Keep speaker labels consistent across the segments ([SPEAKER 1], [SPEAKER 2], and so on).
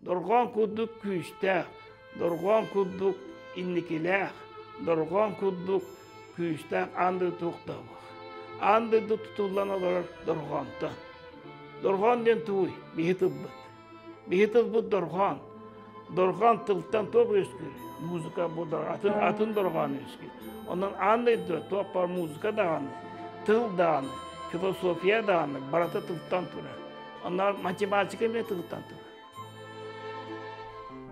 [SPEAKER 1] Дорҕоон курдук күүстээх, дорҕоон курдук инникилээх, дорҕоон курдук күүстээх аан дойду туохтаабах. Аан дойду тутуллан олорор дорҕоонтон. Дорҕоон диэн тугуй? Биһи тылбыт. Биһи тылбыт дорҕоон. Дорҕоон тылтан туох үөскүүр? Музыка бу атын, атын дорҕоон үөскүүр. Онон аан дойду туох баар музыка даҕаны, тыл даҕаны, философия даҕаны барыта тылтан турар. Онно математика эмиэ тылтан турар.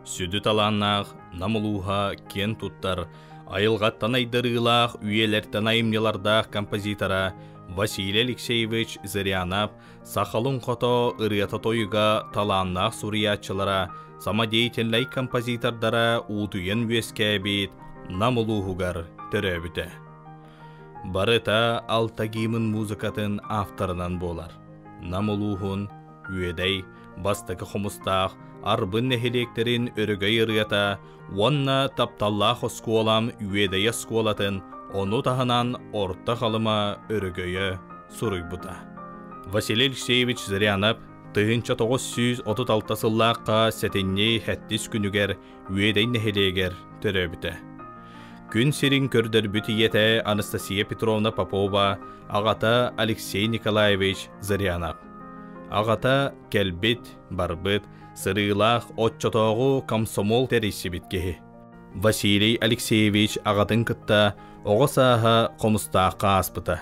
[SPEAKER 2] Сүдү талааннаах Нам улууһа киэн туттар, айылҕаттан айдарыылаах үйэлэртэн айымньылардаах композитора Василий Алексеевич Зырянов сахалын хото ырыата-тойуга талааннаах суруйааччылара, самодеятельнай композитордара уутуйан үөскээбит Нам улууһугар төрөөбүтэ. Барыта алта гимн музыкатын авторынан буолар. Нам улууһун Үөдэй, Бастакы Хомустаах, Арбын нэһилиэктэрин өрөгөй ырыата уонна тапталлаах оскуолам Үөдэй оскуолатын, ону таһынан Орто Халыма өрөгөйө суруйбута. Василий Алексеевич Зырянов 1936 сыллаахха сэтинньи сэттис күнүгэр Үөдэй нэһилиэгэр төрөөбүтэ. Күн сирин көрдөрбүт ийэтэ Анастасия Петровна Попова, аҕата Алексей Николаевич Зырянов. Аҕата кэлбит, барбыт, сырыылаах оччотооҕу комсомол тэрийсибит киһи. Василий Алексеевич аҕатын кытта оҕо сааһа Хомустаахха ааспыта.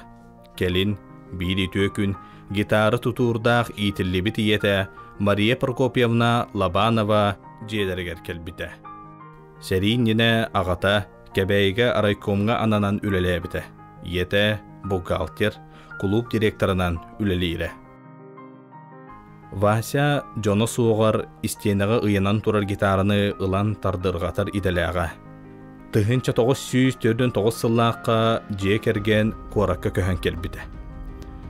[SPEAKER 2] Кэлин биир үтүө күн гитара тутуурдаах иитиллибит ийэтэ Мария Прокопьевна Лобанова дьиэлэригэр кэлбитэ. Сэрии иннинэ аҕата Кэбээйигэ райкомҥа ананан үлэлээбитэ. Ийэтэ бухгалтер, кулууп директорынан үлэлиирэ. Вася дьоно суоҕар истиэнэҕэ ыйанан турар гитараны ылан тардырҕатар идэлээҕэ. 1949 сыллаахха дьиэ кэргэн куоракка көһөн кэлбитэ.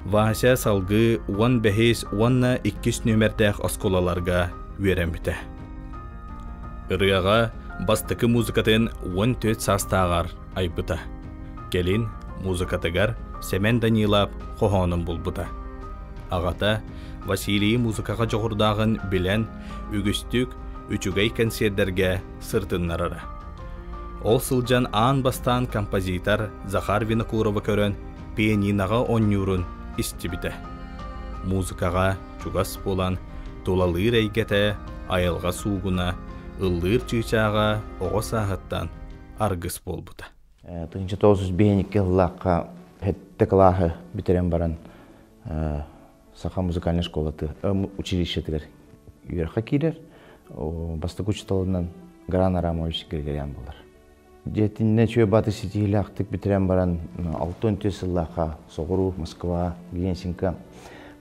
[SPEAKER 2] Вася салгыы 15 уонна 2 нүөмэрдээх оскуолаларга үөрэммитэ. Ырыаҕа бастакы музыкатын 14 саастааҕар айбыта. Кэлин музыкатыгар Сэмэн Данилов хоһоонун булбута. Аҕата Василийы музыкаҕа дьоҕурдааҕын билэн, үгүстүк үчүгэй кэнсиэрдэргэ сырытыннарара. Ол сылдьан аан бастаан композитор Захар Винокуровы көрөн пианиноҕа оонньуурун истибитэ. Музыкаҕа чугас буолан, тулалыыр эйгэтэ, айылҕа суугуна, ыллыыр чыычааҕа оҕо сааһыттан аргыс буолбута.
[SPEAKER 3] 1952 сыллаахха сэттэ кылааһы бүтэрэн баран Саха музыкальнай школаты училищетыгар үөрэххэ киирэр. Бастакы учууталынан Гран Арамович Григорян буолар. Дьиэтиннэ үчүгэй баты ситиһиилээхтик бүтэрэн баран 64 сыллаахха Соҕуруу Москва Генсинка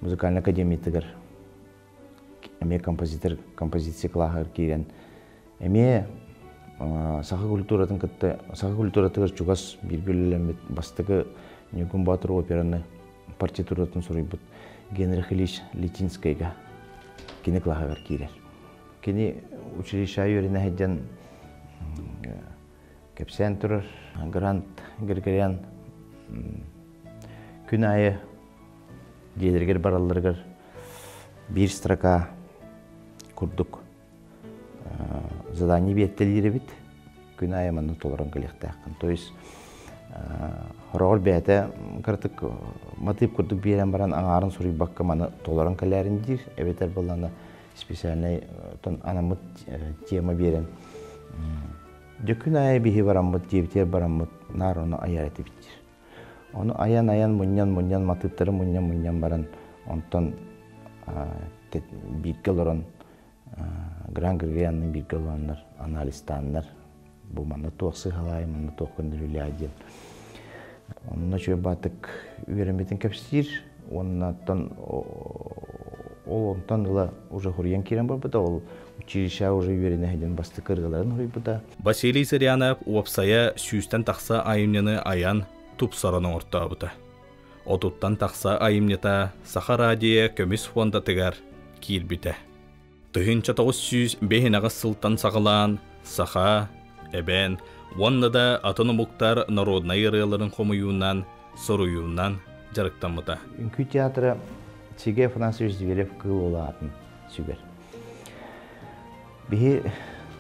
[SPEAKER 3] музыкальнай академиятыгар эмиэ композитор композиция кылааһыгар киирэн эмиэ саха культуратын кытта саха культуратыгар чугас бииргэ үлэлэммит бастакы Ньургун Боотур операны партитуратын суруйбут Генрих Ильич Литинскэйгэ кини кылааһыгар киирэр. Кини училищеҕа үөрэнэ сылдьан кэпсээн турар Грант Григорян күн аайы дьиэлэригэр баралларыгар биир строка курдук задание биэртэлиир эбит. Күн аайы манна толорон кэлиэхтээххин. То есть хороҕор бэйэтэ кыратык матыып курдук биэрэн баран аҥаарын суруйбакка маны толорон кэлээрин диир. Эбэтэр былаана специальнай анаммыт тема биэрэн дьэ күн аайы биһи бараммыт диэбитигэр бараммыт наар ону айар этибит диир. Ону айан-айан мунньан-мунньан матыыптары мунньан-мунньан баран онтон бииргэ олорон Гран Григорянныын бииргэ олороннор анализтааннар бу манна туох сыыһалаай, манна туох көннөрүүлээх диэн. Онно үчүгэй баатык үөрэммитин кэпсиир уонна оттон ол онтон ыла уже хуруйан киирэн барбыта, ол училищеҕа уже үөрэнэ сылдьан бастакы ырыаларын суруйбута.
[SPEAKER 2] Василий Зырянов уопсайа сүүстэн тахса айымньыны айан, тупсаран оҥортообута. Отуттан тахса айымньыта Саха радио көмүс фондатыгар киирбитэ. 1905 сылтан саҕалаан саха, эбээн уонна да атын омуктар народнай ырыаларын хомуйуунан, суруйуунан дьарыктаммыта.
[SPEAKER 3] Үҥкүү театра Сергей Афанасьевич Зверев Кыыл Уола аатын сүгэр. Биһи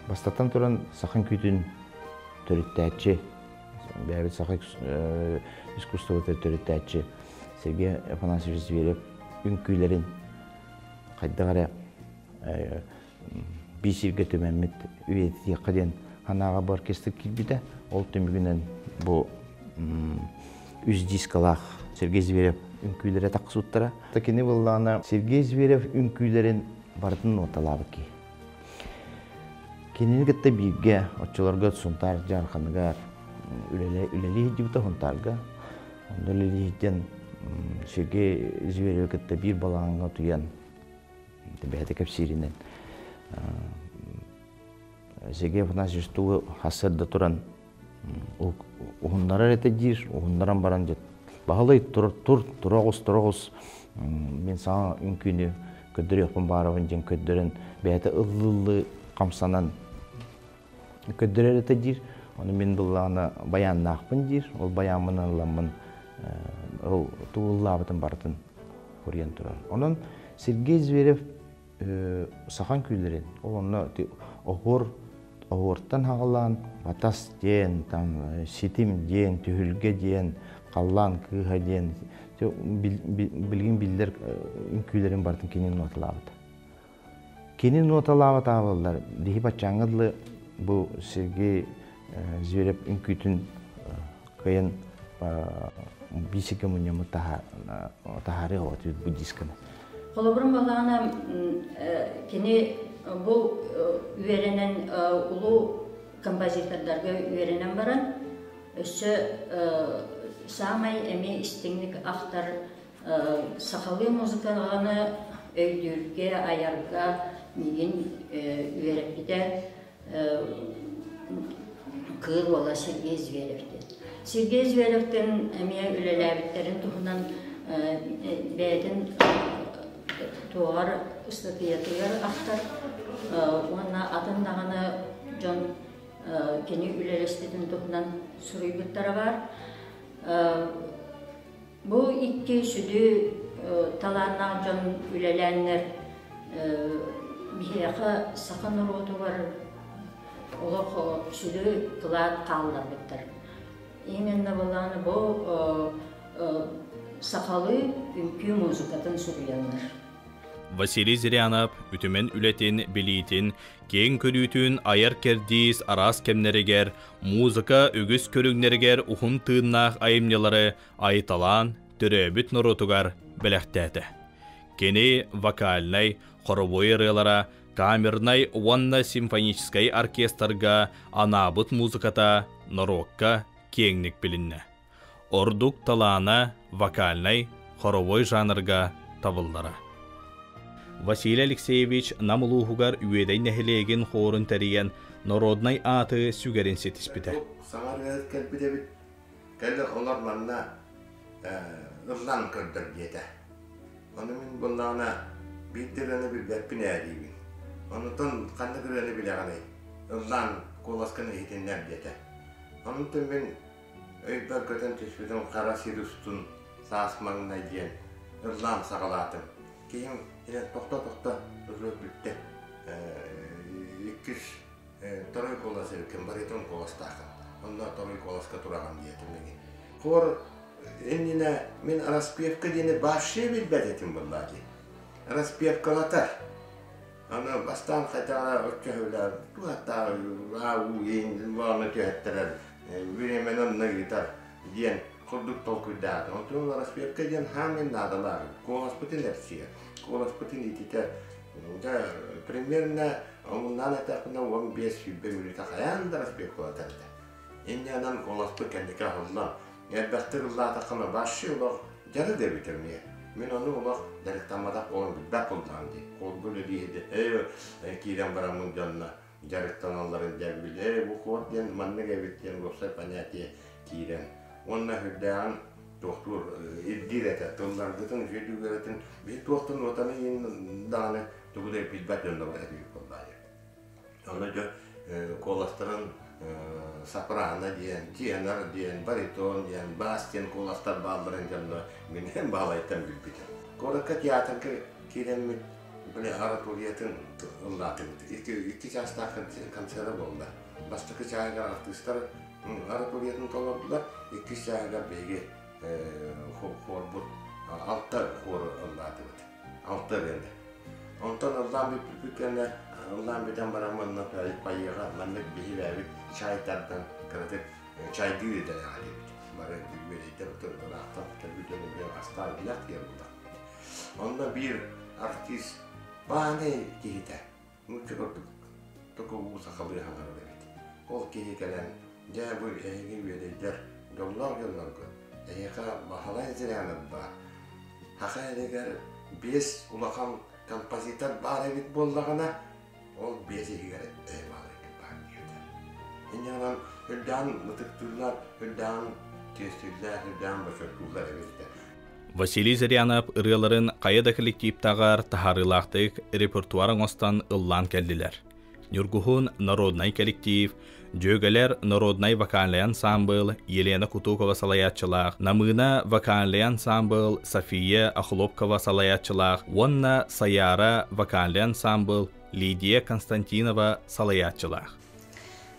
[SPEAKER 3] бастатан туран сахан күүтүн төрүттээччи, бэйэбит саха искусствота төрүттээччи Сергей Афанасьевич Зверев үҥкүүлэрин хайдах эрэ биир сиргэ түмэммит үйэтитиэххэ диэн санааҕа бу оркестр киирбитэ. Ол түмүгүнэн бу үс дискалаах Сергей Зверев үҥкүүлэрэ тахсыбыттара. Кини буоллаҕына Сергей Зверев үҥкүүлэрин барытын нуоталаабыт киһи. Кинини кытта бииргэ оччолорго Сунтаар Дьаарханыгар үлэлии сылдьыбыта Сунтаарга. Онно үлэлии сылдьан Сергей Зверевы кытта биир балаҕаҥҥа утуйан бэйэтэ кэпсииринэн Сергей Афанасьевич тугу сарсыарда туран уһуннарар этэ диир, уһуннаран баран дьэ баһылай тур тур тура оҕус тура оҕус мин саҥа үҥкүүнү көрдөрүөхпүн баарабын диэн көрдөрөн бэйэтэ ыллыы хамсанан көрдөрөр этэ диир. Ону мин буллаҕына байааннаахпын диир. Ол байааммын ылламмын ол тугу ыллаабытын барытын хоруйан турар. Онон Сергей Зверев сахан күүлэрин ол онно оһуор оһуортан хаҕалаан батас диэн там ситим диэн түһүлгэ диэн халлаан кыыһа диэн билигин биллэр үҥкүүлэрин барытын кини нуоталаабыта. Кини нуоталаабат аабыллар биһи баччааҥҥа дылы бу Сергей Зверев үҥкүүтүн кыайан биисикэ мунньаммыт таһаарыа бу дисканы.
[SPEAKER 4] Холобурун балаҕана кини бу үөрэнэн улуу композитордарга үөрэнэн баран өссө саамай эмиэ истиҥник ахтар сахалыы музыканы өйдүүргэ, айарга миигин үөрэппитэ Кыыл уола Сергей Зверевтин. Сергей Зверевтин эмиэ үлэлээбиттэрин туһунан бэйэтин туоҕар ыстатыйатыгар ахтар уонна атын даҕаны дьон кини үлэлэспитин туһунан суруйбуттара баар. Бу икки сүдү талааннаах дьон үлэлээннэр биһиэхэ саха норуотугар олох сүдү кылаат хаалларбыттар. Именно былааны бу сахалыы үҥкүү музыкатын суруйаннар.
[SPEAKER 2] Василий Зырянов үтүмэн үлэтин, билиитин, киэҥ көрүүтүн айар кэрдиис араас кэмнэригэр, музыка үгүс көрүҥнэригэр уһун тыыннаах айымньылары айталаан төрөөбүт норуотугар бэлэхтээтэ. Кини вокальнай, хоровой ырыалара камернай уонна симфоническай оркестрга анаабыт музыката норуокка киэҥник билиннэ. Ордук талаана вокальнай, хоровой жанрга табыллара. Василий Алексеевич Нам улууһугар Үөдэй нэһилиэгин хуорун тэрийэн народнай ааты сүгэрин ситиспитэ.
[SPEAKER 5] Саҥа ырыаһыт кэлбит эбит. Кэлэ олор манна ыллаан көрдөр диэтэ. Ону мин буллаҕына биир да ырыаны билбэппин ээ диибин. Онутун ханнык ырыаны билэҕиний? Ыллаан куоласкын иһитиннэр диэтэ. Онтон мин өйбөр көтөн түспүтүм хара сир устун саас маҥнай диэн ыллаан саҕалаатым. Киһим тохто-тохто ырыа бүттэ. Иккис Второй куолас эбиккин, баритон куоластааххын. Онно второй куоласка тураҕын диэтим миҥин. Хор иннинэ мин распевка диэни вообще билбэт этим буоллаа дии. Распевкалатар. Аны бастаан хотя оччоһулар туһаттаа уу иин түһэттэрэр временно онно ыытар диэн курдук толкуйдаатым. Онтон распевка диэн хаамын наадалаах. Куоласпытын эрсийэр, куоласпытын ититэр. Да, примерно омуннаан эттэхпинэ 15-20 мүнүүтэ хайаан да распевкалатар этэ. Инньэ куоласпыт кэнники аһыллан, элбэхтик ыллаатаххына вообще олох дьарык эбит эмиэ. Мин ону олох дьарыктамматах буолан билбэт буоллаҕым дии. Холбун үлэлии киирэн бараммын дьонно дьарыктаналларын дьэ билэ бу хуор диэн маннык эбит диэн уопсай понятие киирэн уонна сүрдээҕин туохтуур ирдиир этэ тылларгытын үчүгэй биһи туохтан уотаны даҕаны тугу да билбэт дьоннор этибит буоллаайы онно дьэ куоластарын сопрано диэн тенор диэн баритон диэн бас диэн куоластар баалларын дьонно мин баалайтан билбитим куоракка театрга киирэммит. Били ораториятын ыллаатыбыт. Икки чаастаах концера буолла. Бастакы чааһыгар артыыстар ораториятын толордулар, иккис чааһыгар биһиги хуорбут алта хуору ыллаатыбыт. Алта ырыаны. Онтон ыллаан бүппүппүт кэннэ ыллаан бүтэн баран манна фойеҕа маннык биһи бэйэбит чай тардан кыратык чайдыыр идэлээх этибит. Бары үөрэйдэр ыраахтан кэлбит дьону билэн астаан билэх диэн буолар. Онно биир артист баанай киһитэ нуучча курдук току уу сахалыы саҥарар эбит. Ол киһи кэлэн, дьэ бу эһиги үөдэйдэр дьоллоох дьонноргут, эһиэхэ Баһылай Зырянов баар. Саха эригэр биэс улахан композитор баар эбит буоллаҕына, ол биэс иһигэр эһи бааларгыт баар диэтэ. Инньэ гынан үрдээн ытыктыыллар, үрдээн чиэстииллэр, үрдээн бочуоттууллар эбит этэ.
[SPEAKER 2] Василий Зырянов ырыаларын хайа да коллективтааҕар таһаарыылаахтык репертуар оҥостон ыллаан кэллилэр. Ньургуһун народнай коллектив, Дьүөгэлэр народнай вокальнай ансаамбыл Елена Кутукова салайааччылаах, Намыына вокальнай ансаамбыл София Охлопкова салайааччылаах уонна Саяра вокальнай ансаамбыл Лидия Константинова салайааччылаах.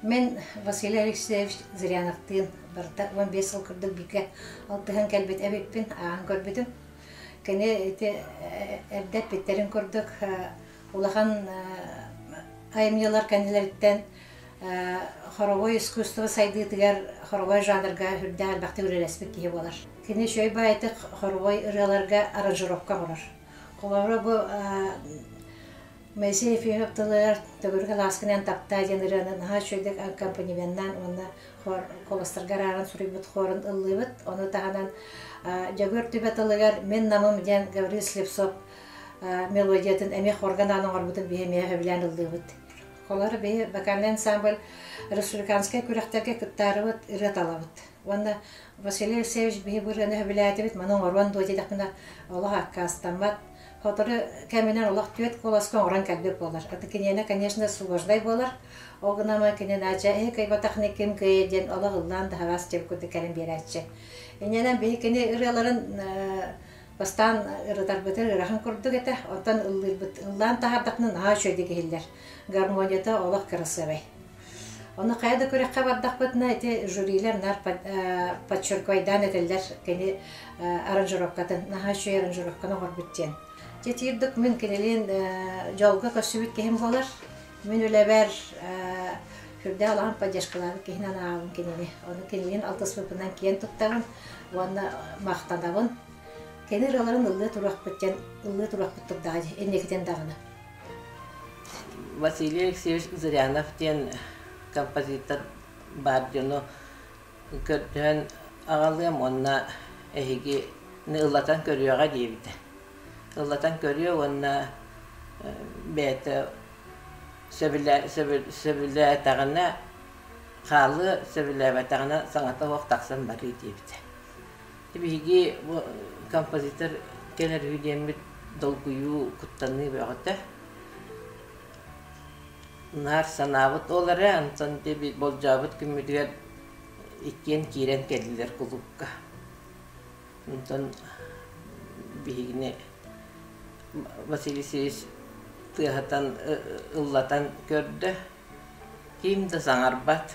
[SPEAKER 6] Мин Василий Алексеевич Зыряновтыын барыта 15 сыл курдук бииргэ алтыһан кэлбит эбиппин, ааһан көрбүтүм. Кини ити эрдэ эппиттэрин курдук улахан айымньылар кэннилэриттэн хоровой искусство сайдыытыгар хоровой жанрга үрдээх элбэхтик үлэлэспит киһи буолар. Кини үчүгэй баайытык хоровой ырыаларга аранжировка оҥорор. Холобура бу Моисей Ефимов тылыгар «Төгүрүк алааскынан таптаа» диэн ырыаны наһаа үчүгэйдик аккомпанеменнаан уонна хор куоластарга арааран суруйбут хорун ыллыыбыт. Ону таһынан Дьөгүөр Түбэ тылыгар «Мин намым» диэн Гаврил Слепцов мелодиятын эмиэ хорга анаан оҥорбутун биһи эмиэ сөбүлээн ыллыыбыт. Холобура, биһи вокальнай ансамбль республиканскай күрэхтэргэ кыттаарыбыт ырыа талабыт. Уонна Василий Алексеевич биһи бу ырыаны сөбүлээтибит, маны оҥоруон дуо диэтэхпинэ, олох аккаастаммат. Сотору кэминэн олох түөрт куоласка оҥорон кэлбит буолар. Это киниэнэ, конечно, сложнай буолар. Ол гынан кини наадьа эһи кыайбатахны ким кыайа диэн олох ыллаан да хараас диэн курдук кэлэн биэрээччи. Инньэнэн биһи кини ырыаларын бастаан ырытарбытын ыарахан курдук этэ. Оттон ыллыырбыт ыллаан таһаардахпына наһаа үчүгэйдик иһиллэр. Гармонията олох кырасыабай. Ону хайа да күрэххэ бардахпытына ити жюрилэр наар подчерквайдаан этэллэр кини аранжировкатын, наһаа үчүгэй аранжировканы оҥорбут диэн. Дьэ тиирдик мин кинилиин дьолго көрсүбүт киһим буолар. Мин үлэбэр сүрдээх улахан поддержкалаабыт киһинэн ааҕабын кинини. Ону кинилиин алтыспыппынан киэн туттабын уонна махтанабын. Кини ырыаларын ыллыы туруохпут диэн ыллыы туруохпут турдаҕа дии инникитин даҕаны.
[SPEAKER 7] Василий Алексеевич Зырянов диэн композитор баар дьону көрдөһөн аҕалыам уонна эһигини ыллатан көрүөҕэ диэбитэ. Ыллатан көрүө уонна бэйэтэ сөбүлээтэҕинэ хаалыа, сөбүлээбэтэҕинэ саҥата суох тахсан барыы диэбитэ. Биһиги бу композитор кэлэр үһү диэммит долгуйуу, куттаныы бөҕөтө. Наар санаабыт ол эрэ, онтон ити болдьообут күммүтүгэр иккиэн киирэн кэллилэр кулуупка. Онтон биһигини Василий Васильевич тыаһатан, ыллатан көрдө. Ким да саҥарбат.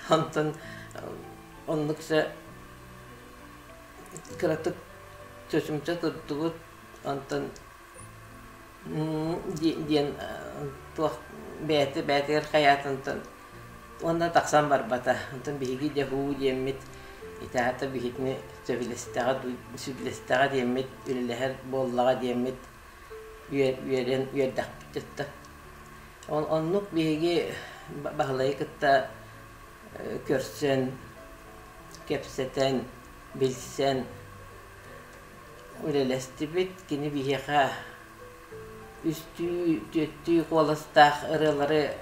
[SPEAKER 7] Онтон оннук сэ кыратык чочумча турдубут, онтон диэн туох бэйэтэ бэйэтигэр хайаатынтан уонна тахсан барбата. Онтон биһиги дьэ һуу диэммит ити аата биһигини сөбүлэстэҕэ сөбүлэстэҕэ диэммит үлэлэһэр буоллаҕа диэммит үөрэн үөрдэхпит Оннук биһиги Баһылайы кытта көрсөн, кэпсэтэн, билсэн үлэлэстибит. Кини биһиэхэ үстүү, түөртүү куоластаах ырыалары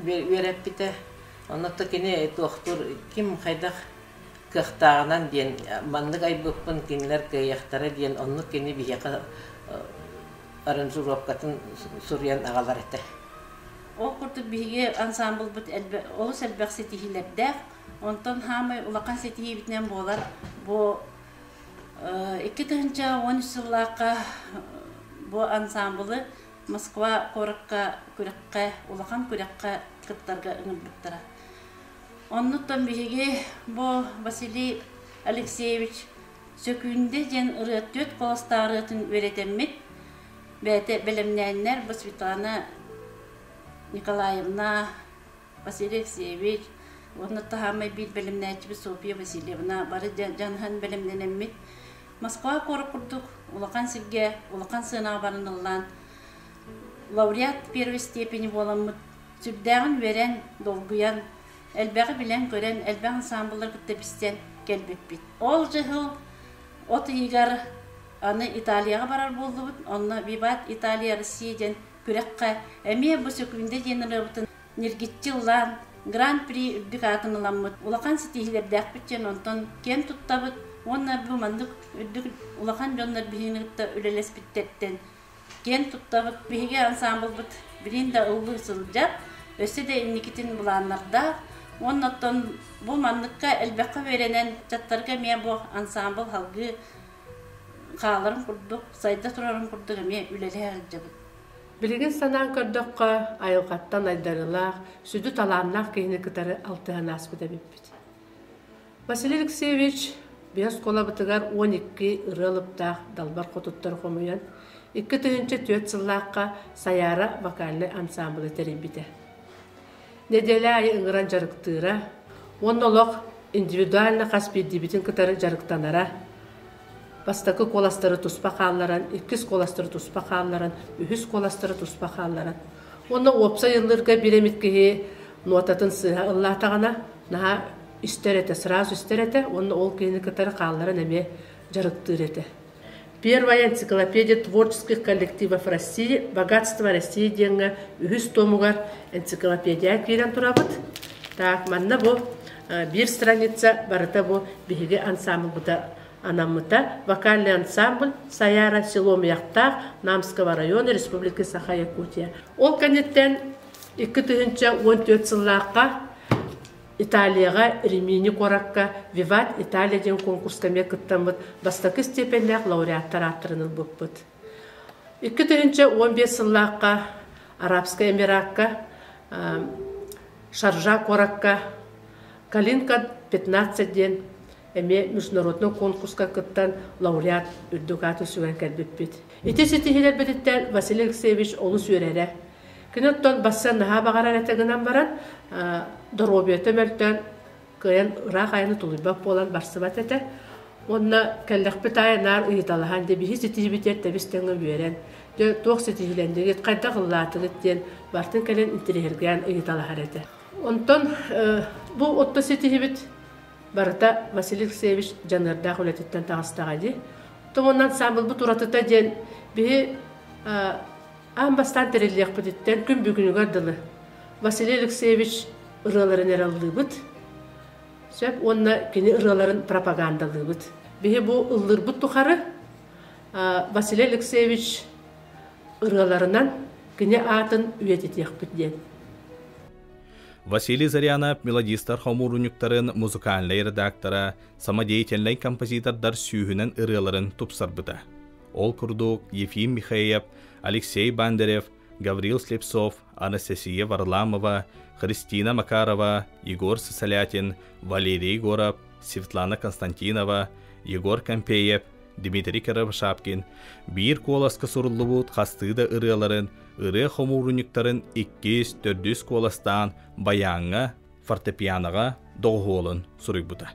[SPEAKER 7] үөрэппитэ. Онно кини туохтуур ким хайдах кыахтааҕынан диэн маннык айбыппын кинилэр кыайыахтара диэн оннук кини биһиэхэ аранжировкатын суруйан аҕалар этэ.
[SPEAKER 8] Ол курдук биһиги ансаамбылбыт олус элбэх ситиһиилэрдээх. Онтон хаамай улахан ситиһиибитинэн буолар бу 2013 сыллаахха бу ансаамбылы Москва куоракка күрэххэ, улахан күрэххэ кыттарга ыҥырбыттара. Оннуттан биһиги бу Василий Алексеевич Сөкүүндэ диэн ырыа түөрт куоластаах ырыатын үөрэтэммит, бэйэтэ бэлэмнээннэр бу Светлана Николаевна, Василий Алексеевич уонна таһаамай биир бэлэмнээччибит Софья Васильевна бары дьаныһан бэлэмнэнэммит Москва куорат курдук улахан сиргэ, улахан сыанаҕа баран ыллаан лауреат первой степени буоламмыт сүрдээҕин үөрэн, долгуйан, элбэҕи билэн-көрөн, элбэх ансаамбыллары кытта билсэн кэлбиппит. Ол дьыһыл от ыйыгар аны Италияҕа барар буоллубут. Онно Виват Италия Россия диэн күрэххэ эмиэ бу сөкүүндэ диэн ырыабытын ньиргиччи ыллаан Гран-при үрдүк аатын ыламмыт улахан ситиһиилэрдээхпит диэн онтон киэн туттабыт уонна бу маннык үрдүк улахан дьоннор биһигини кытта үлэлэспиттэриттэн киэн туттабыт. Биһиги ансаамбылбыт билигин да ыллыы сылдьар, өссө да инникитин былааннардаах. Уонна оттон бу манныкка элбэххэ үөрэнэн, ыччаттарга эмиэ бу ансаамбыл салгыы хааларын курдук, сайда турарын курдук эмиэ үлэлэһэ сылдьабыт.
[SPEAKER 9] Билигин санаан көрдөххө, айылҕаттан айдарыылаах, сүдү талааннаах киһини кытары алтыһан ааспыт эбиппит. Василий Алексеевич биэс оскуолабытыгар 12 ырыа алыптаах далбар хотуттары хомуйан, 2004 сыллаахха Сайаара вокальнай ансаамбылы тэрийбитэ. Нэдиэлэ аайы ыҥыран дьарыктыыра уонна олох индивидуально хас биирдиибитин кытары дьарыктанара. Бастакы куоластары туспа хаалларан, иккис куоластары туспа хаалларан, үһүс куоластары туспа хаалларан. Уонна уопсай ыллыырга биир эмит киһи нуотатын сыыһа ыллаатаҕына, наһаа истэр этэ, сразу истэр этэ уонна ол киһини кытары хаалларан эмиэ дьарыктыыр этэ. Первая энциклопедия творческих коллективов России «Богатство России» диэҥҥэ үһүс томугар энциклопедия киирэн турабыт. Так, манна бу биир страница барыта бу биһиги ансамблбыта анаммыта. Вокальный ансамбль Саяра село Муяхтаах Намского района Республики Саха-Якутия. Ол кэнниттэн 2014 сыллаахха Италияҕа Римини куоракка Виват Италия диэн конкурска эмиэ кыттаммыт бастакы степеннээх лауреаттар ааттарын ылбыппыт. 2015 сыллаахха Арабскай Эмиракка Шаржа куоракка Калинка 15 диэн эмиэ международный конкурска кыттан лауреат үрдүк ааты сүгэн кэлбиппит. Ити ситиһиилэрбититтэн Василий Алексеевич олус үөрэрэ. Кини оттон бассан наһаа баҕарар этэ гынан баран, доруобуйата мөлтөөн, кыайан ыраах айаны тулуйбат буолан барсыбат этэ. Уонна кэллэхпит аайы наар ыйыталаһан, дьэ биһи ситиһибитигэр тэбис-тэҥҥэ үөрэн, дьэ туох ситиһиилэннигит, хайдах ыллаатыгыт диэн бартын кэлэн интириэһиргээн ыйыталаһар этэ. Онтон бу отто ситиһибит барыта Василий Алексеевич дьаныардаах үлэтиттэн таҕыстаҕа дии. Тумунан ансаамбылбыт уратыта диэн биһи Аан бастаан тэриллиэхпититтэн күн бүгүнүгэр дылы Василий Алексеевич ырыаларын эрэ ыллыыбыт. Сөп уонна кини ырыаларын пропагандалыыбыт. Биһи бу ыллыырбыт тухары Василий Алексеевич ырыаларынан кини аатын үйэтитиэхпит диэн.
[SPEAKER 2] Василий Зырянов мелодистар хомуурунньуктарын музыкальнай редактора, самодеятельнай композитордар сүүһүнэн ырыаларын тупсарбыта. Ол курдук Ефим Михеев, Алексей Бандерев, Гаврил Слепцов, Анастасия Варламова, Христина Макарова, Егор Сысолятин, Валерий Егоров, Светлана Константинова, Егор Компеев, Дмитрий Кировшапкин биир куоласка суруллубут хастыы да ырыаларын, ырыа хомуурунньуктарын иккис, төрдүс куоластаан баяҥҥа, фортепианоҕа доҕуһуолун суруйбута.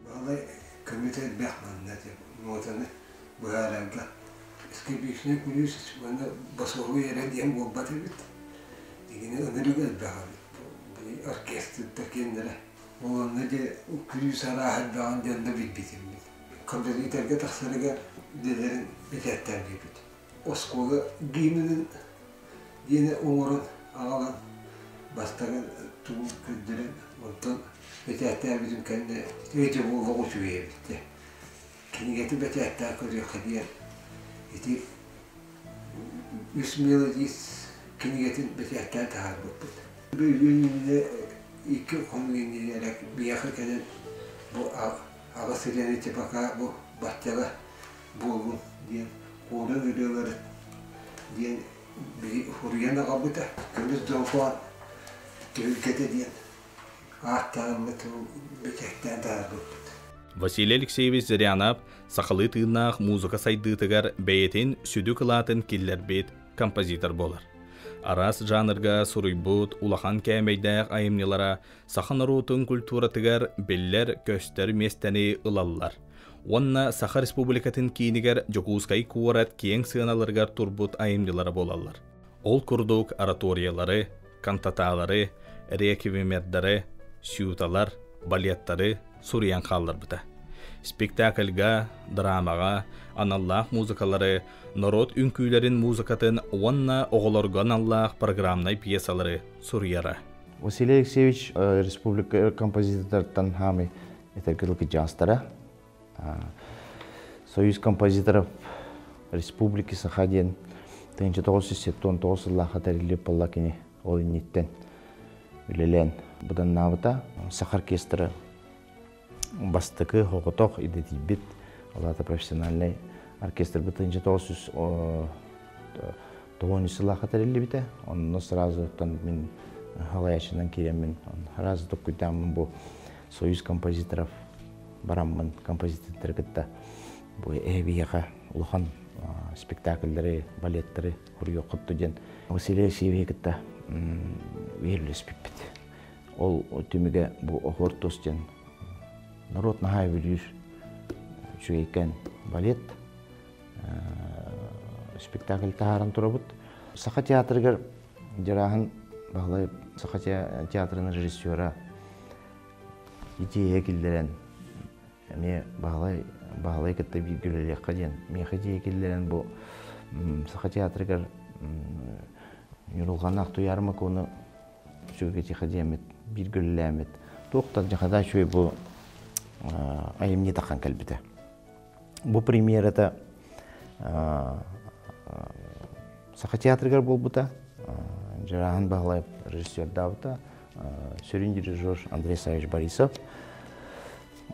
[SPEAKER 5] Балай көмөтө элбэх манна нотаны быһаарарга скрипичный күлүүс уонна басовой эрэ диэн буолбат эбит. Дигини ынырык элбэх эбит. Оркестрдар киэннэрэ. Ол онно дьэ күлүүс арааһа элбэҕин диэн да билбитим. Композиторга тахсарыгар үлэлэрин бэчээттээн биэрбит. Оскуола гимнин диэни оҥорон аҕалан бастакы тугу көрдөрөн онтон бэчээттээбитим кэннэ ити буолуох үчүгэй эбит дьэ. Кинигэтин бэчээттээн көрүөххэ диэн ити үс мелодист кинигэтин бэчээттээн таһаарбыппыт. Бу иннинэ икки хонук иннинэ эрэ биһиэхэ кэлэн бу аҕа сирэни типака бу
[SPEAKER 10] Баччаҕа буоллун диэн хуорун ырыалары диэн суруйан аҕалбыта. Көмүс дорҕоон түһүлгэтэ диэн ааттааммыт бэчээттээн таһаарбыппыт.
[SPEAKER 2] Василий Алексеевич Зырянов сахалыы тыыннаах музыка сайдыытыгар бэйэтин сүдү кылаатын киллэрбит композитор буолар. Араас жанрга суруйбут улахан кээмэйдээх айымньылара саха норуотун культуратыгар биллэр-көстөр миэстэни ылаллар уонна Саха Республикатын киинигэр Дьокуускай куорат киэҥ сыаналарыгар турбут айымньылара буолаллар. Ол курдук ораториялары, кантатаалары, реквиемердары, сюталар, балеттары суруйан хаалларбыта. Спектакльга, драмаҕа аналлаах музыкалары, норуот үҥкүүлэрин музыкатын уонна оҕолорго аналлаах программнай пьесалары суруйара.
[SPEAKER 3] Василий Алексеевич республика композитордартан хаамый этэргэ дылы кыдьаастара. Союз композиторов Республики Саха диэн 1979 сыллаахха тэриллибит буолла кини ол инниттэн үлэлээн быданнаабыта. Саха оркестра бастакы соҕотох идэтийбит, ол аата профессиональнай оркестрбыт 1993 сыллаахха тэриллибитэ. Онно сразу мин халаячынан киирэммин, сразу токкуйдааммын бу Союз композиторов бараммын композитордары кытта бу эһэбиһиэхэ улахан спектакльлары, балеттары хуруйуоххутту диэн Василий Алексеевиһи кытта биһирлеспиппит. Ол түмүгэ бу Оһуор тус диэн норуот наһаа бүлүүр үчүгэйкэн балет спектакль таһааран турабыт. Саха театрыгар Дьарааһын Баһылай Саха театрын режиссера идея киллэрэн эмиэ Баһылай Баһылай кытта бииргэ үлэлиэххэ диэн миэхэ идея киллэрэн бу Саха театрыгар Ньурулҕаннаах Туйаара Макуону үчүгэй диэммит бииргэ үлэлээммит туохтан дьахада үчүгэй бу айымньы тахан кэлбитэ. Бу премьерата Саха театрыгар буолбута. Дьарааһын Баһылаев режиссердаабыта. Сүрүн дирижер Андрей Савич Борисов.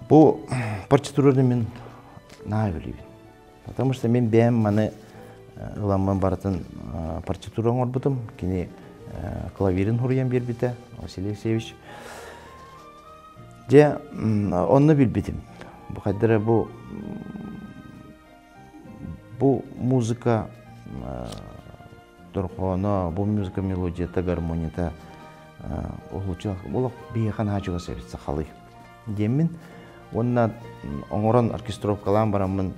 [SPEAKER 3] Бу партитураны мин наһаа билибин. Потому что мин бэйэм маны ыламмын барытын партитура оҥорбутум. Кини клавирын хуруйан биэрбитэ Василий Алексеевич. Дьэ, онно билбитим. Бу хайдара бу бу музыка дорҕооно, бу музыка мелодията, гармонията уһулуччулаах олох биһиэхэ наһаа чугас эбит сахалыы диэммин уонна оҥорон оркестровкалаан бараммын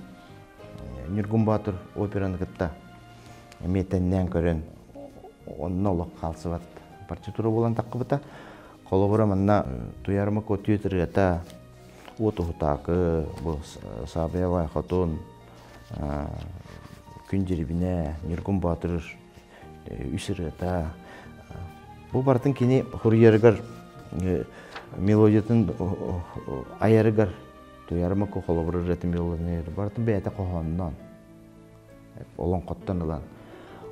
[SPEAKER 3] Ньургун Боотур операны кытта эмиэ тэннээн көрөн онно олох хаалсыбат партитура буолан таххыбыта. Холобура манна Туйаарыма Куо ырыата Уот Уһутаакы, бу Саабыйа Хотун, Күн Дьирибинэ, Ньургун Боотур үс ырыата. Бу барытын кини хуруйарыгар мелодиятын айарыгар Туйаарыма Куо холобур ырыатын мелодияны барытын бэйэтэ хоһоонноон олоҥхоттон ылан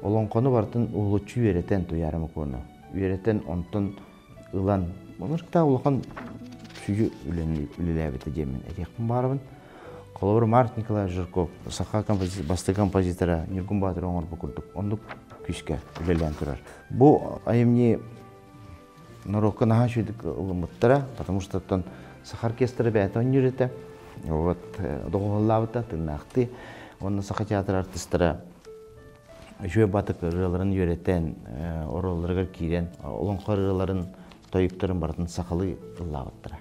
[SPEAKER 3] олоҥхону барытын уһулуччу үөрэтэн Туйаарыма Куону үөрэтэн онтон ылан онуктаа улахан сүдү үлэлээбитэ диэммин этиэхпин баарабын. Холобур Марк Николаевич Жирков саха бастакы композитора Ньургун Баатыр оҥорбут курдук оннук күүскэ үлэлээн турар. Бу айымньы норуокка наһаа үчүгүйдүк ылыммыттара, потому что оттон саха оркестра бэйэтэ оонньуур этэ. Вот доҕуһуоллаабыта тыыннаахтыы. Уонна саха театр артистара үчүгэй батык ырыаларын үөрэтэн, оруолларыгар киирэн, олоҥхо ырыаларын, тойуктарын барытын сахалыы ыллаабыттара.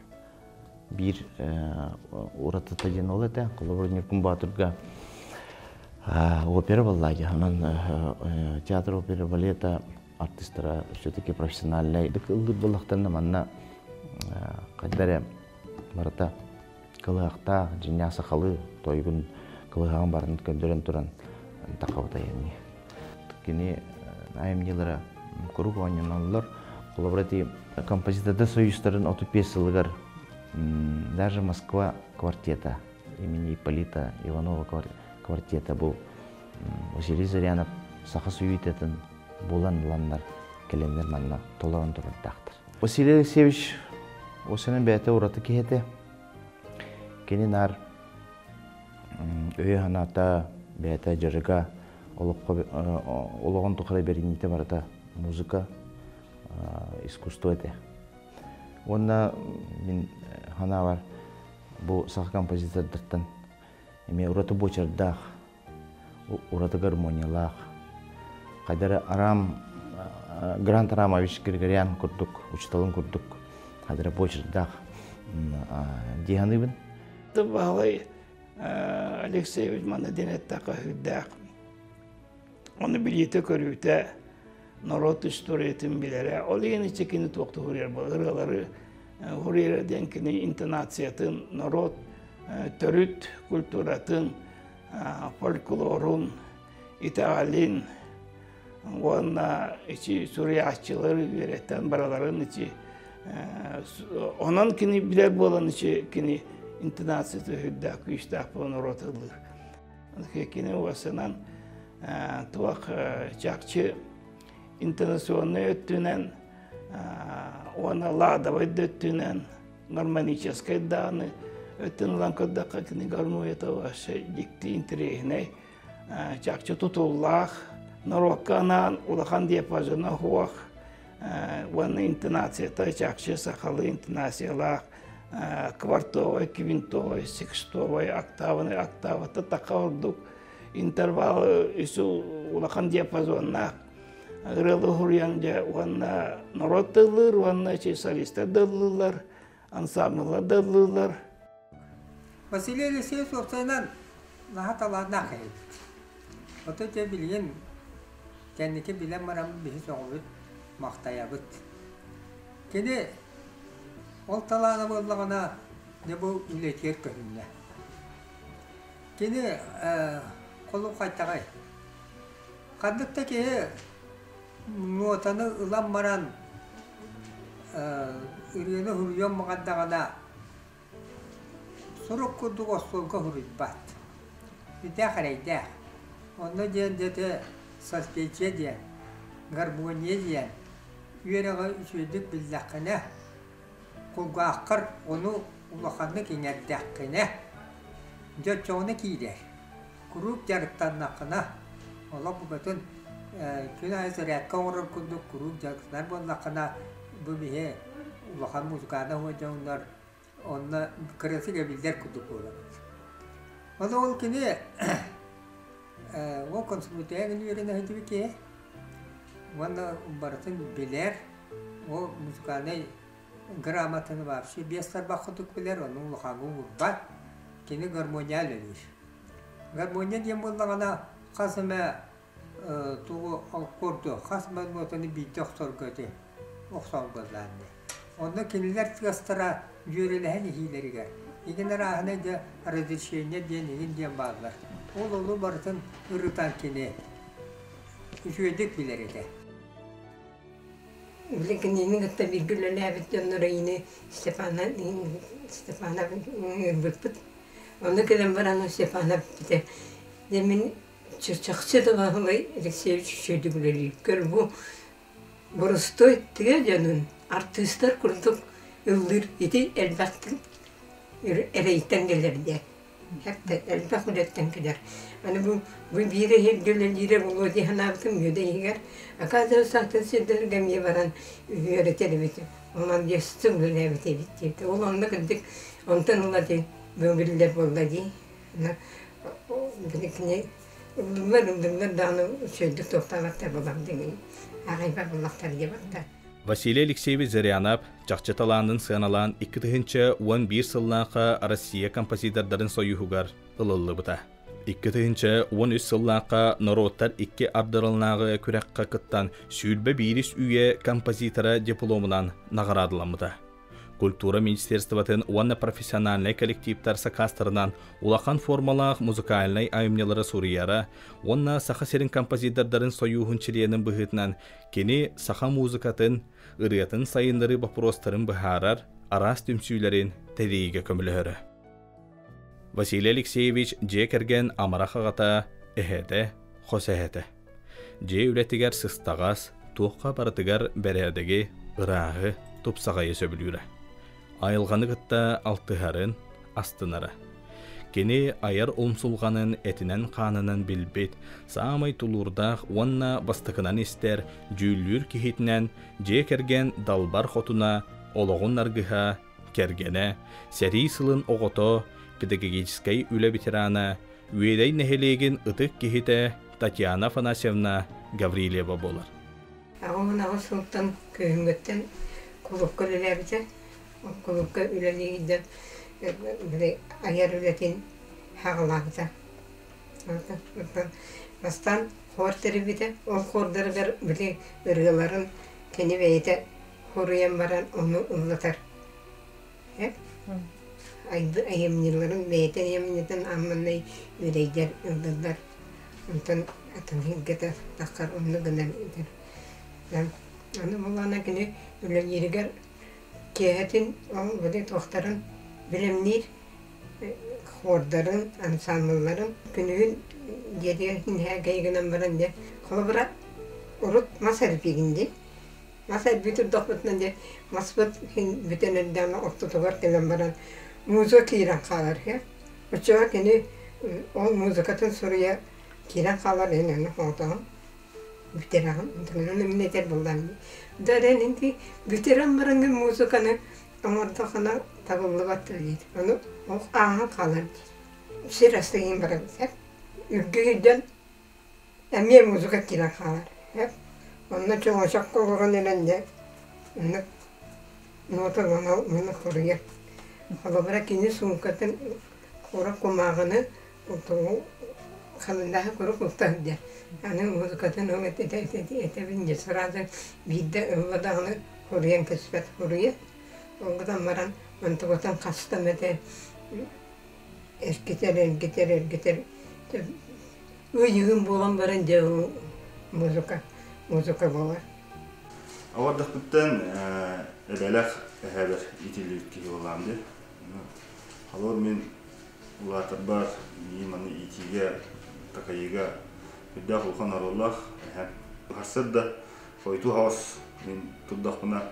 [SPEAKER 3] Биир уратыта диэн ол этэ. Холобур, Ньургун Боотурга опера буолла дии. Онон театр опера балета артистара все-таки профессиональнай ыллыыр буоллахтарына манна хайда эрэ барыта кылыһахтаах, дьиҥнээх сахалыы тойугун кылыһаҕын барын көрдөрөн туран тахабыт айымньы. Кини айымньылара куруук оонньонуллар. Холобура ити композитордар союзтарын 35 сылыгар даже Москва квартета имени Ипполита Иванова квартета бу Василий Зырянов саха суютатын булан ыланнар кэлэннэр манна толорон турардаахтар. Василий Алексеевич осенен бэйэтэ ураты киһи этэ. Кини наар Өйө-санаата, бэйэтэ дьарыга, олоххо олоҕун тухары бэриниитэ барыта музыка, искусство этэ. Уонна мин санаабар бу саха композитордартан эмиэ ураты буочардаах, ураты гармониялаах, хайдары Арам Грант Арамович Григорян курдук, учууталын курдук хайдары буочардаах дии саныыбын.
[SPEAKER 1] Баһылай Алексеевич манна диэн эттэххэ сүрдээх. Ону билиитэ-көрүүтэ, норуот историятын билэрэ. Ол иһин ичи кини туохту хуруйар ырыалары хуруйар диэн кини интонациятын, норуот төрүт культуратын, фольклорун, итэҕэлин уонна ичи суруйааччылары үөрэтэн бараларын ичи онон кини билэр буолан ичи кини интонацията сүрдээх күүстээх буолан норуот ыллыыр. Кини уосанан туох чахчы интонационнай өттүнэн уонна ладовай да өттүнэн гармоническай даҕаны өттүн ылан көрдөххө кини гармонията вообще дьикти интэриэһинэй чахчы тутуллаах норуокка анаан улахан диапазона суох уонна интонацията чахчы сахалыы интонациялаах квартовай, квинтовай, секстовай, октавный, октавата таха ордук интервал үсү улахан диапазоннаах ырыалы хуруйан дьэ уонна норуот да ыллыыр уонна солистар да ыллыыллар, ансамбллар да ыллыыллар.
[SPEAKER 10] Василий Алексеевич уопсайынан наһаа талааннаах киһи. Ото дьэ билигин кэнники билэн баран биһи сөҕөбүт, махтайабыт. Кини ол талаана буоллаҕына дьэ бу үлэтигэр көһүннэ. Кини холу хайтаҕай? Ханнык да киһи нуотаны ылан баран ырыаны суруйуон баҕардаҕына сурук курдук остуолга суруйбат. Сүрдээх эрэйдээх. Онно диэн дьэ сольфеджио диэн, гармония диэн үөрэҕи үчүгэйдик биллэххинэ, кулгааххар ону улаханнык иҥэрдэххинэ, дьэ оччоҕуна киирэр. Куруук дьарыктаннаххына, олох букатын күн аайы зарядка оҥорор курдук куруук дьарыктанар буоллаххына, бу биһи улахан музыканнар уонна онно кырасык эбиллэр курдук буолабыт. Ону ол кини ол консерваторияҕа үөрэнэ сылдьыбыт киһи уонна барытын билэр, ол музыкальнай грамотаны вообще биэс тарбах курдук билэр, ону улахаҥҥа уурбат, кини гармония үлэлиир. Гармония диэн буоллаҕына хас эмэ тугу курдук хас эмэ нотаны биирдэ охсорго ити охсон буоллаанны. Онно кинилэр тыастара дьүөрэлэһэн иһиилэригэр игин арааһынай дьэ разрешение диэн игин диэн бааллар. Ол олу барытын ырытан кини үчүгэйдик билэр этэ.
[SPEAKER 11] Били кинини кытта бииргэ үлэлээбит дьоннор ини Степана Степанов ыҥырбыппыт. Онно кэлэн баран Степанов эппитэ, дьэ мин чахчы да Баһылай Алексеевич үчүгэйдик үлэлиир. Көр бу боростуой тыа дьонун артыыстар курдук ыллыыр ити элбэхтик эрэйтэн кэлэр диэн. Элбэх үлэттэн кэлэр. Аны бу бу биир эһиилгэ үлэлиирэ буолуо дии санаабытым үөдэ иһигэр. Оказывается, атын сирдэргэ эмиэ баран үөрэтэр эбит. Онон дьэстим үлэлээбит эбит диэбитэ. Ол онно кырдьык онтон ыла дии биллэр буолла дии. Кини ыллылар ыллылар даҕаны үчүгэйдик туохтаабаттар буолан дии аҕайбар буллахтар диэбэттэр.
[SPEAKER 2] Василий Алексеевич Зырянов чахчы талаанын сыаналаан 2011 сыллаахха Россия композитордарын союһугар ылыллыбыта. 2013 сыллаахха норуоттар икки ардыралнааҕы күрэххэ кыттан сүүрбэ биирис үйэ композитора дипломунан наҕараадаламмыта. Культура министерствотын уонна профессиональнай коллективтар сакаастарынан улахан формалаах музыкальнай айымньылары суруйара уонна Саха сирин композитордарын сойууһун чилиэнин быһыытынан кини саха музыкатын, ырыатын сайыннарыы боппуруостарын быһаарар араас түмсүүлэрин тэрийиигэ көмөлөһөрө. Василий Алексеевич дьиэ кэргэн амарах аҕата, эһэтэ, хос эһэтэ. Дьиэ үлэтигэр сыстаҕас, туохха барытыгар бэрээдэги, ырааһы, тупсаҕайы сөбүлүүрэ. Айылҕаны кытта алтыһарын, астынара. Кини айар умсулҕанын этинэн-хаанынан билбит, саамай тулуурдаах уонна бастакынан истэр, дьүүллүүр киһитинэн дьиэ кэргэн далбар хотуна, олоҕун аргыһа, кэргэнэ, сэрии сылын оҕото, педагогическай үлэ ветерана, Үөдэй нэһилиэгин ытык киһитэ Татьяна Афанасьевна Гаврильева буолар.
[SPEAKER 11] 88 сылтан күһүҥҥүттэн кулуупка үлэлээбитэ. Кулуупка үлэлиирдэн били айар үлэтин хаҕылаабыта. Бастаан хор тэрийбитэ. Ол хордарыгар били ырыаларын кини бэйэтэ хоруйан баран ону ыллатар. Айымньыларын бэйэтин айымньытын аамманнай үрэйдэр ыллыллар. Онтон атын сиргэ тахсар оннук гынан этэр. Аны буоллаҕына кини үлэлииригэр киэһэтин ол били туохтарын бэлэмниир хуордарын, ансаамбылларын күнүһүн дьиэтигэр киниэхэ гынан баран дьэ холобура урут мас эрбиигин дии Мас эрбии турдахпытына дьэ маспыт иһин бүтэн эрдэҕинэ ортотугар кэлэн баран музыка киирэн хаалар үһү. Оччоҕо кини ол музыкатын суруйа киирэн хаалар иһин аны оҕотоҕун бүтэрэҕин онтон мин этэр буоллаҕым дии. Да эрэн инти бүтэрэн бараҥҥын музыканы оҥордоххуна табыллыбат диир. Ону ол ааһан хаалар диир. Сир астыйын баран үргүйдэн Эмиэ музыка киирэн хаалар. Онно чоҥочоххо олорон эрэн дьэ оннук нота маны хоруйар. Холобура кини суумкатын кура кумааҕыны халындааһы куруук укта сылдьар. Аны музыкатын ол этэбин дьэ сразу биирдэ ылла даҕаны хоруйан кэспэт хоруйа. Ол гынан баран онтукатын хаста эмэтэ эргитэр эргитэр эргитэр Ыйыгын буолан баран дьэ музыка музыка буолар.
[SPEAKER 12] Авардахпыттан эбэлэх эһэбэр итиллибит киһи буоллаам дии. Холобур мин улаатарбар миин маны иитиигэ, такайыыга үрдээх улахан оруоллаах эһэм. Харсыр да хойутуу хаос мин турдахпына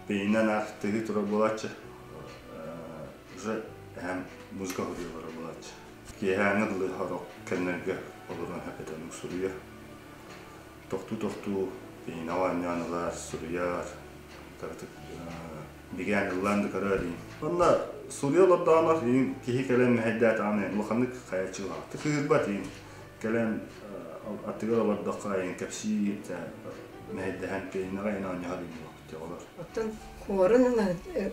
[SPEAKER 12] пейинэн аах тыһыы турар буолааччы. Уже эһэм музыка хоруйалара буолааччы. Киэһээҥҥи дылы сорох кэмнэргэ олорон эпэтэн суруйар. Тохтуу-тохтуу пианиноҕа оонньоон ылар, суруйар, кыратык бигээн ыллаан да көрөр иин. Онно суруйа олордоҕуна иин киһи кэлэн мэһэйдээтэҕинэ улаханнык хайаччылаахтык кыыһырбат иин. Кэлэн аттыгар олордоххо иин кэпсии мэһэйдэһэн пианиноҕа иин оонньоһор иин олор.
[SPEAKER 11] Оттон хуорун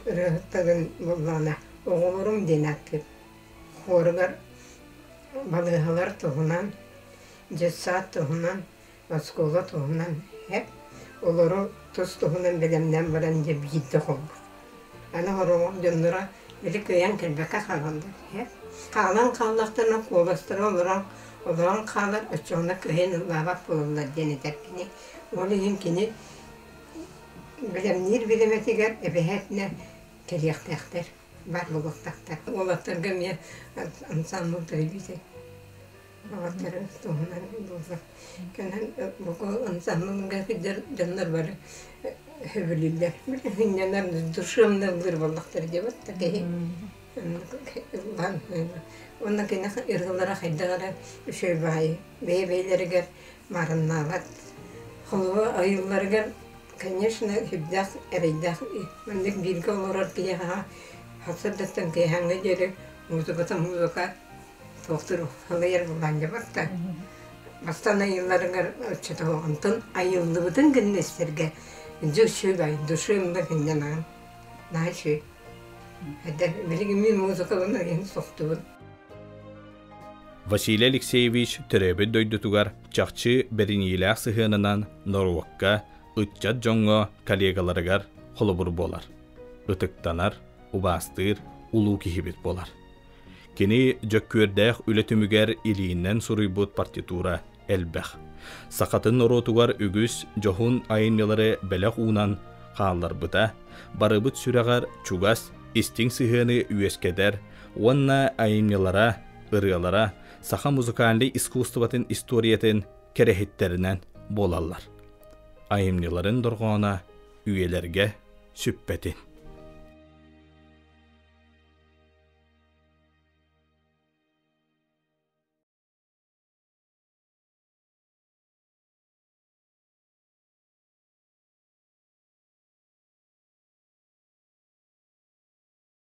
[SPEAKER 11] ырыаһыттарын буоллаҕына оҕолорум диэн ааттыыр. Хуоругар балыыһалар туһунан, детсад туһунан, оскуола туһунан эп олору тус-туһунан бэлэмнээн баран дьэ биирдэ холбуур. Аны хороҕор дьонноро били кыайан кэлбэккэ хаалаллар эп. Хаалан хааллахтарына куоластара олорон олорон хаалар оччоҕуна кыайан ыллаабат буолаллар диэн этэр кини. Ол иһин кини бэлэмниир бириэмэтигэр эбэһээтинэ кэлиэхтээхтэр. Бар буолуохтаахтар. Уолаттарга эмиэ ансаамбыл тэрийбитэ. Уолаттары туһунан буолла. Кэнэн бу ансаамбылга сылдьар дьоннор бары сөбүлүүллэр. Сынньанар душевно ыллыыр буоллахтар диэбит да киһи. Уонна кини ырыалара хайдах эрэ үчүгэй баҕайы бэйэ-бэйэлэригэр маарыннаабат. Холобура айылларыгар Конечно, сүрдээх эрэйдээх маннык бииргэ олорор киһиэхэ сарсыардаттан киэһээҥҥэ диэри музыката музыка туохтуур халыйар булаанньабат да бастаан айылларыгар оччотооҕу онтон айыллыбытын гынна истэргэ дьэ үчүгэй душевно сынньанаҕын наһаа үчүгэй билигин мин музыкабын ыйын сохтубун
[SPEAKER 2] Василий Алексеевич төрөөбүт дойдутугар чахчы бэриниилээх сыһыанынан норуокка, ыччат дьоҥҥо, коллегаларыгар холобур буолар. Ытыктанар, убаастыыр улуу киһибит буолар. Кини дьөккүөрдээх үлэ түмүгэр илиинэн суруйбут партитура элбэх. Сахатын норуотугар үгүс дьоһун айымньылары бэлэх уунан хаалларбыта, барыбыт сүрэҕэр чугас, истиҥ сыһыаны үөскэтэр уонна айымньылара, ырыалара саха музыкальнай искусствотын историятын кэрэһиттэринэн буолаллар. Айымньыларын дорҕооно үйэлэргэ сүппэтин.